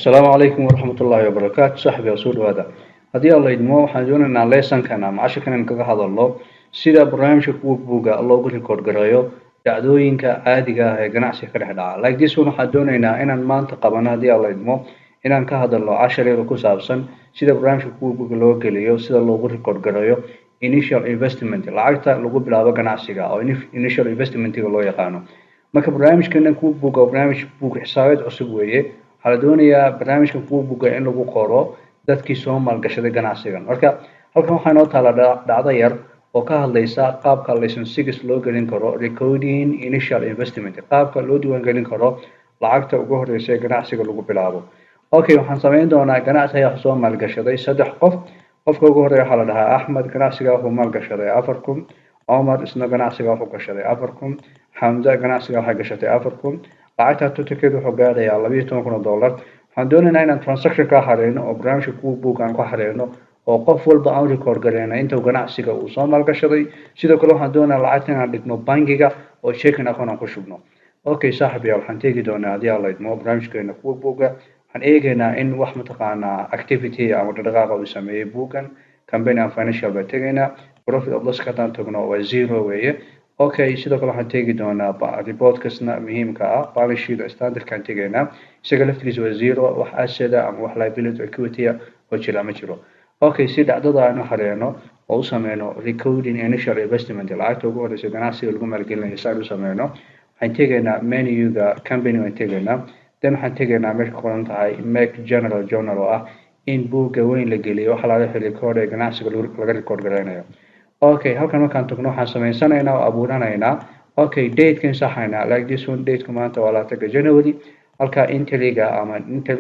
Asalaamu calaykum waraxmatullaahi wabarakaatu. Saaxiib, soo dhawaada. Haddii Alla idmo, waxaan doonaynaa lessonkan ama cashirkan in kaga hadalno sida barnaamijka QuickBooka loogu record gareeyo dhacdooyinka caadiga ah ee ganacsiga ka dhex dhaca. Like this one, waxaan doonaynaa inaan maanta qabano, haddii Alla idmo, inaan ka hadalno cashar yar oo ku saabsan sida barnaamijka QuickBooka loo geliyo, sida loogu record gareeyo initial investment, lacagta lagu bilaabo ganacsiga oo initial investmentiga loo yaqaano. Marka barnaamijkana QuickBook waa barnaamij buug xisaabeed cusub weeye. Waxaa la doonayaa barnaamijka QuickBooka in lagu qoro dadkii soo maalgashaday ganacsigan. Marka halkan waxaa inoo taala dhacdo yar oo ka hadlaysa qaabka lesson 6 loo gelin karo recording initial investment, qaabka loo diiwaangelin karo lacagta ugu horeysa ee ganacsiga lagu bilaabo. Okay, waxaan samayn doonaa, ganacsi ayaa soo maalgashaday saddex qof. Qofka ugu horeeya waxaa la dhahaa Axmed, ganacsiga wuxuu maalgashaday 4,000. Cumar isna ganacsiga wuxuu gashaday 4,000. Xamza ganacsiga waxay gashatay 4,000. Lacagta totalkeedu wuxuu gaarayaa $12,000. Waxaan doonaynaa inaan transaction ka xareyno oo barnaamijka QuickBook aan ku xareyno oo qof walba aan record gareyno inta ganacsiga uu soo maalgashaday. Sidoo kale waxaan doonaynaa lacagta inaan dhigno bangiga oo checking account aan ku shubno. Okay, saaxib yaal, waxaan tegi doonaa, haddii Alla idmo, barnaamijkeena QuickBooka. Waxaan eegaynaa in wax mataqaanaa activity ama dhaqdhaqaaqa uu sameeyey buuggan. Company and financial baa tegaynaa. Profit or loss haddaan tagno, waa zero weeye. Okay, sidoo kale waxaan tegi doonaa reportkasna muhiimka ah, balance sheet standardkaan tegaynaa. Isaga laftigiisa waa zero, wax asset ama wax liability, equity oo jira ma jiro. Okay, si dhacdada aan u xareeno oo u sameyno recording initial investment, lacagta ugu horeysa ganacsiga lagu maalgelinayo si aan u sameyno, waxaan tegaynaa menuga company waan tegaynaa. Then waxaan tegaynaa meesha ku qoran tahay make general journal, oo ah in buugga weyn la geliyo waxa laga record ee ganacsiga laga record gareynayo. Okay, halkan markaan tagno, waxaan sameysanaynaa oo abuuranaynaa, okay, datekan saxaynaa. Like this one, dateka maanta waa 20-ka January. Halka entryga ama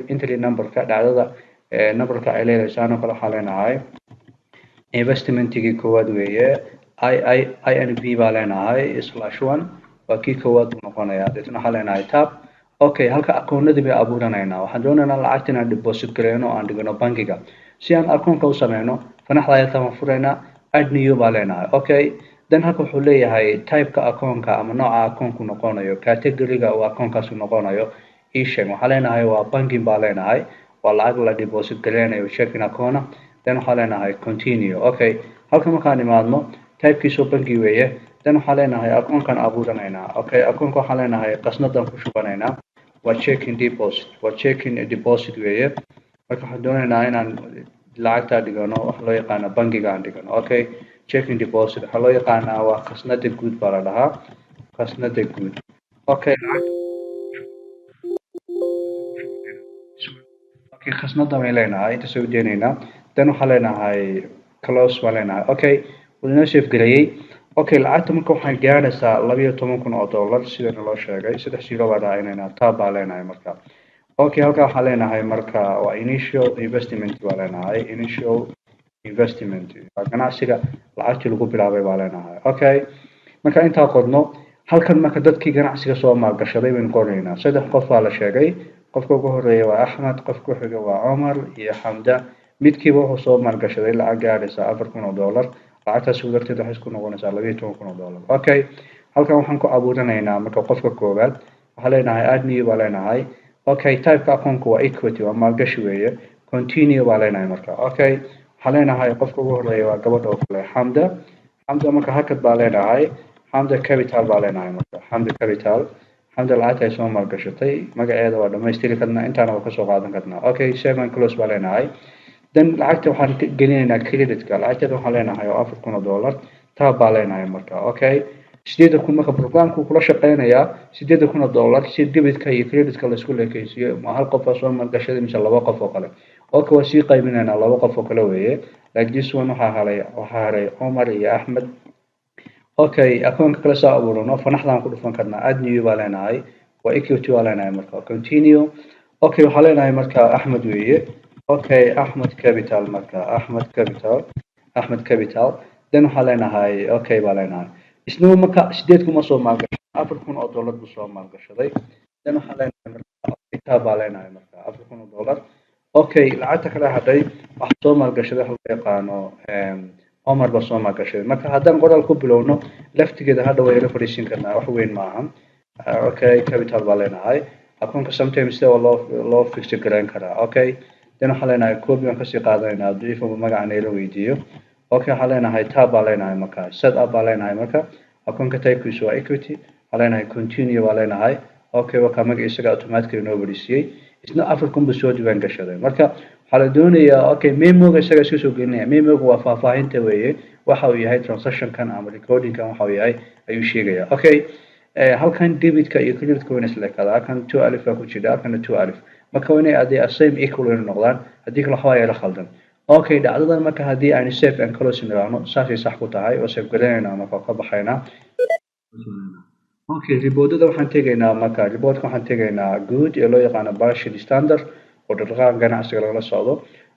entry numberka, dhacdada numberka ay leedahay saanoo kale, waxaa leenahay investmentigii koowaad weeye, i i i n v baa leenahay, /1, waa kii koowaad buu noqonayaa. Deetna waxaa leenahay tab. Okay, halka akoonadii bay abuuranaynaa. Waxaan doonaynaa lacagta inaan deposit gareyno oo aan dhigno bangiga. Si aan akoonka u sameyno, fanaxda ayatan waan furaynaa, add new baa leenahay. Okay, then halka wuxuu leeyahay typeka akoonka ama nooca akoonku noqonayo, categoryga uu akoonkaasu noqonayo ii sheeg. Waxaa leenahay waa banking baa leenahay, waa lacag la deposit gareynayo, checking account. Then waxaa leenahay continue. Okay, halka markaan imaadno, typekiisu bangi weeye. Then waxaa leenahay akoonkan abuuranaynaa. Okay, akoonka waxaa leenahay qasnadan ku shubanaynaa, waa checking deposit, waa checking deposit weeye. Marka waxaan doonaynaa inaan lacagtaa dhigano waxa loo yaqaano bangiga aan dhigano. Okay, checking deposit waxaa loo yaqaanaa waa khasnada guud baa la dhahaa, khasnada guud. Okay, okay, khasnada bay leenahay, inta soo deenaynaa. Then waxaa leenahay close baa leenahay. Okay, wuu inoo save gareeyey. Okay, lacagta marka waxay gaaraysaa $12,000 sidana loo sheegay. Saddex zero baa raacinaynaa, tab baa leenahay marka. Okay, halka waxaa leenahay marka waa initial investment baa leenahay, initial investment waa ganacsiga lacagtii lagu bilaabay baa leenahay. Okay, marka intaa qorno, halkan marka dadkii ganacsiga soo maalgashaday baynu qoraynaa. Saddex qof baa la sheegay. Qofka ugu horeeya waa Axmed, qofka ku xiga waa Cumar iyo Xamda. Midkiiba wuxuu soo maalgashaday lacag gaaraysa $4,000. Lacagtaasi wadarteed waxay isku noqonaysaa $12,000. Okay, halkan waxaan ku abuuranaynaa marka qofka koowaad. Waxaa leenahay add new baa leenahay. Okay, typeka akoonku waa equity, waa maalgashi weeye. Continue baa leenahay marka. Okay, waxaa leenahay qofka ugu horeeya waa gabadha oo kale, Xamda. Xamda marka hakad baa leenahay, Xamda capital baa leenahay marka, Xamda capital. Xamda lacagta ay soo maalgashatay magaceeda waa dhamaystiri karnaa, intaana waa kasoo qaadan karnaa. Okay, save and close baa leenahay. Then lacagta waxaan gelinaynaa creditka. Lacagteeda waxaan leenahay oo $4,000, tab baa leenahay marka. Okay, 8,000 marka programku kula shaqeynayaa $8,000 si debitka iyo creditka laisku leekeysiiyo. Ma hal qof baa soo maalgashaday mise laba qof oo kale? Okay, waa sii qaybinaynaa, laba qof oo kale weeye. Like this one, waxaa haray Cumar iyo Axmed. Okay, akoonka kale saa abuurano, fanaxdaan ku dhufan karnaa, add new baa leenahay, waa equity baa leenahay marka, continue. Okay, waxaa leenahay marka Axmed weeye. Okay, Axmed capital marka, Axmed capital, Axmed capital. Then waxaa leenahay okay baa leenahay. Isna marka sideed kuma soo maalgashan, $4,000 buu soo maalgashaday. Then waxaa leenahay marka tab baa leenahay marka, $4,000. Okay, lacagta kale hadhay waxaa soo maalgashaday waxa loo yaqaano Omar baa soo maalgashaday. Marka haddaan qoraal ku bilowno laftigeeda, hadha way la fadhiisin karnaa, wax weyn maaha. Okay, capital baa leenahay. Akoonka sometimes sida waa loo fix garayn karaa. Okay, then waxaan leenahay copy baan kasii qaadanaynaa hadduu ifaba magaca nala weydiiyo. Okay, waxaan leenahay tab baan leenahay, marka set up baan leenahay. Marka akoonka typekiisu waa equity, waxaan leenahay continue baan leenahay. Okay, wakaa magaciisa isaga automatically noo badisiiyey. Isna 4,000 buu soo diiwaan gashaday. Marka waxaa la doonayaa, okay, memoga isaga iska soo gelinaya. Memoga waa faahfaahinta weeye, waxa uu yahay transactionkan ama recordingkan waxa uu yahay ayuu sheegaya. Okay, halkan debitka iyo creditka wayna isla ekaada. Halkan 12 baa ku jira, halkana 12. Marka waa inay adee same equal inay noqdaan, haddii kale waxbaa yara khaldan. Okay, dhacdadan marka haddii aynu save and close niraahno, saasay sax ku tahay oo save garanaynaa, marka ka baxaynaa. Okay, reportada waxaan tegaynaa. Marka reportka waxaan tegaynaa guud ee loo yaqaano balance sheet standard oo dhaqdhaqaaqa ganacsiga lagala socdo.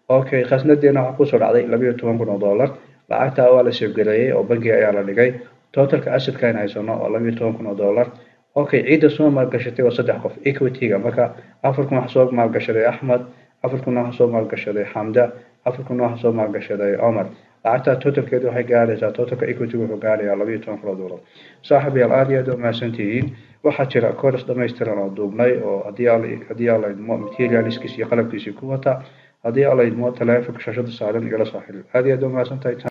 Okay, khasnadeena waxaa kusoo dhacday $12,000. Lacagta waa la save gareeyey oo bankiga ayaa la dhigay. Totalka assetka aynu haysano waa $12,000. Okay, ciidda soo maalgashatay waa saddex qof equity-ga. Marka 4,000 waxaa soo maalgashaday Axmed, 4,000 waxaa soo maalgashaday Xamda, 4,000 waxaa soo maalgashaday Cumar. Lacagta totalkeedu waxay gaaraysaa, totalka equity wuxuu gaarayaa $12,000. Saaxiibayaal, aad iyo aad u mahadsantihiin. Waxaa jira course dhammaystiran oo duubnay oo haddii Alla idmo materialskiisa iyo qalabkiisii ku wata. Haddii Alla idmo, taleefonka shaashada saaran igala soo xiriir. Aad iyo aad u mahadsantahay.